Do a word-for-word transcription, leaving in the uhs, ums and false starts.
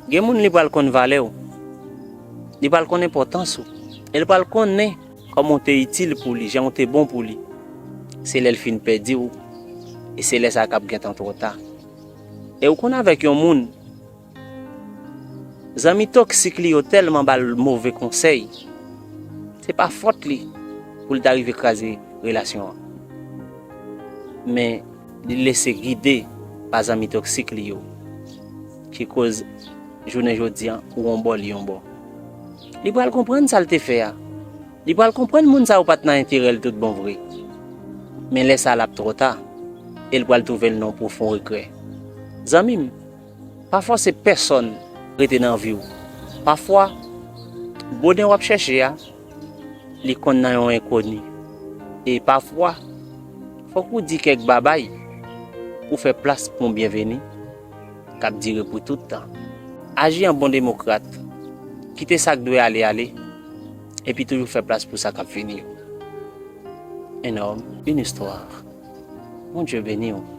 Gen moun li pral konn valè w. Li pral konn enpòtans ou. E li pral konnen kòman w te itil pou li, jan w te bon pou li. Se lè l fin pèdi w. E se lè sa k ap gentan twò ta. E w konn avèk yon moun, zanmi toksik li yo tèlman ba l move konsèy. Se pa fòt li pou l ta rive kraze relasyon an. Men li lese gide pa zanmi toksik li yo. Ki koz jounen jodi an ou yon bò li yon bò. Li pral konprann sa l te fè a. Li pral konprann moun sa yo pa t nan enterè l tout bon vre. Men lè sa l ap twò ta. E l pral twouve l nan yon pwofon regrè. Zanmi m, pa fòse pèsòn rete nan vi w. Pafwa, bonè w ap chèche a, li konn nan yon enkoni. E pafwa, fòk ou di kèk babay pou fè plas pou yon byenveni k ap dire pou tout tan. Aji an bon demokrat, kite sa k dwe ale ale, epi toujou fè plas pou sa k ap vini yo. Un homme, une histoire. Bondye beni w.